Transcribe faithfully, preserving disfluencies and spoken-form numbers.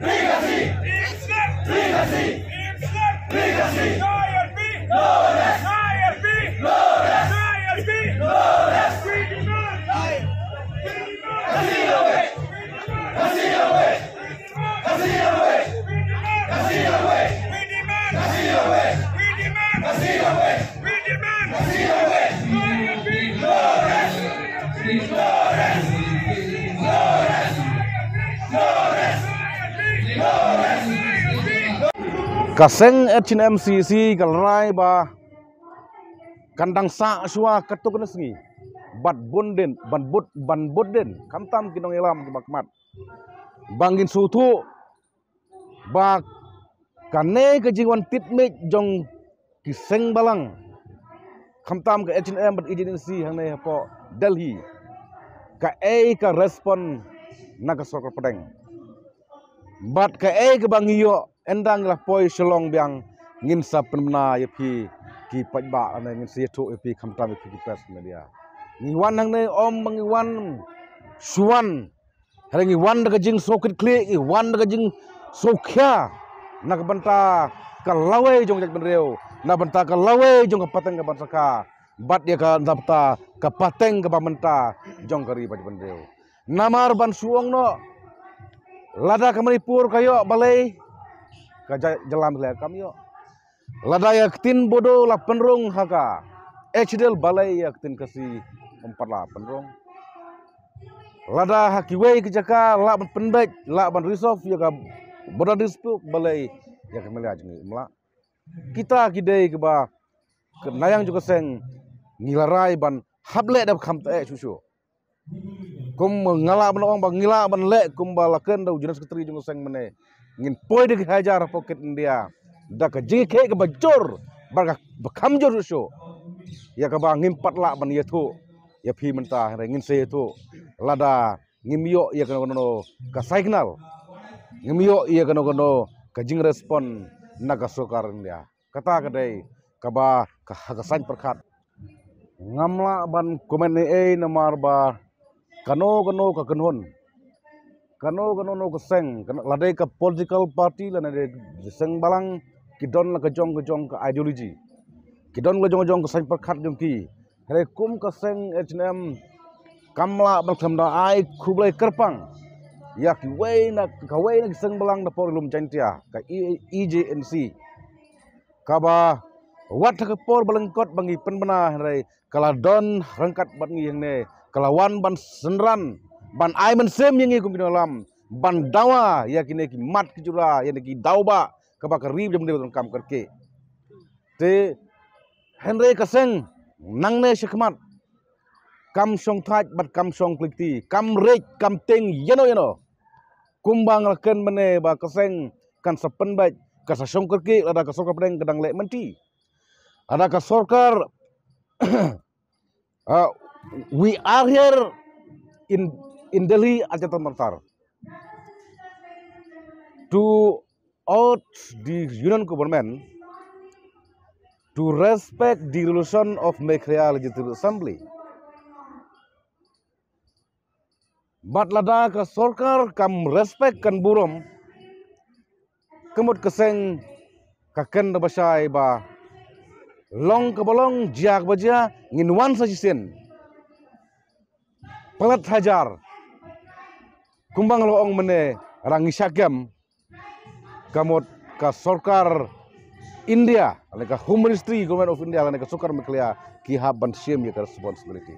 Free Khasi! Free Khasi! Free Khasi! No A L P! No rest! No A L P! No rest! No A L P! No rest! We demand! We demand! Khasi away! We demand! Khasi away! Khasi away! We demand! Khasi away! We demand! Khasi away! We demand! Khasi away! We demand! Khasi away! No A L P! No rest! No rest! No rest! No rest! No rest! Ka seng H N M C C ka la rai ba kan dang sah shuwa katto katne sngi. Bad bun dien, ban bud, ban bud dien. Khamtam ki nongïalam kiba khmat. Ba ngin sngewthuh ba kane ka jingwan tipmit jong ki seng balang, khamtam ka H N M bad agency hangne hapoh Delhi, kaei ka respond na ka sorkar pdeng. Bad kaei kaba ngi ïoh, ynda ngi la poi Shillong biang, ngin sa pynbna ïa phi ki paidbah, lane ngin sa ïathuh ïa phi khamtam ïa phi ki press media. Ngi wan hangne ym ba ngi wan shuwan, hynrei ngi wan da ka jingsngewkitkhlieh, ngi wan da ka jingsngewkhia na ka bynta ka lawei jong ka jaitbynriew, na bynta ka lawei jong ka pateng ka ban sahka, bad ïa ka na bynta ka pateng kaba mynta jong ka ri bad jaitbynriew. Namar ban shu ong noh, lada ka Manipur ka ïoh balei, ka ja-, jylla Meghalaya kam ïoh. Lada ïa ka ktien Bodo la pynrung ha ka H D L, balei ïa ka ktien Khasi ym pat la pynrung. Lada ha kiwei ki jaka lah ban pynbeit, lah ban resolve ïa ka border dispute, balei ïa ka Meghalaya jong ngi ym lah. Kita ki dei kiba, ka nongïalam jong ka seng, ngi la rai ban hap leh da kham teh shuh shuh. Kum nga lah ban ong ba ngi lah ban leh kumba la kren da u General Secretary jong ka seng mynne. Ngin poi da ki hajar hapoh India da ka jingkheiñ kaba jur bad kaba kham jur shuh shuh. Ïa kaba ngim pat lah ban ïathuh ïa phi mynta, hynrei ngin sa ïathuh lada ngim ïoh ïa kano kano ka signal, ngim ïoh ïa kano kano ka jingrespond na ka sorkar India. Kata ka dei kaba ka, ha ka saiñ pyrkhat. Ngam lah ban comment ei ei namar ba kano kano ka kynhun, kano kano ka seng, kano, la dei ka political party lane dei seng balang, ki don la ka jong ka jong ka ideology, ki don la jong ka jong ka saiñ pyrkhat jong ki. Hynrei kum ka seng H N M kam lah ban khlem da ai khublei kyrpang ïa kiwei na, kawei na ki seng balang na por lum Jaintia, ka E-, E J N C, kaba wat ha ka por ba lyngkot ba ngi pynbna, hynrei ka la don ryngkat bad ngi hangne, ka la wan ban synran, ban ai mynsiem ïa ngi kum ki nongïalam, ban dawa ïa kine ki mat ki jura, ïa kine ki daw ba kaba ka ri jong ngi ba donkam kyrkieh. Te hynrei ka seng nangne shakhmat kam shong thait bad kam shong klikti, kam rej, kam tieng ïano ïano. Kumba nga la kren mynne ba ka seng kan sa pynbeit, kan sa shong kyrkieh lada ka sorkar pdeng ka dang leh mynta. Lada ka sorkar, uh, we are here in, in Delhi at Jantar Mantar to urge the union government to respect the resolution of Meghalaya Legislative Assembly. Bad lada ka sorkar kam respect, kan burom, ka mut ka seng ka kren da ba shai ba long kaba long, jia kaba jia, ngin wan sa shisien. Palat hajar. Kumba nga la ong mynne, lada ngi shah kem, ka mut ka sorkar India, lane ka Home Ministry, Government of India, lane ka sorkar Meghalaya, ki hap ban shim ïa ka responsibility.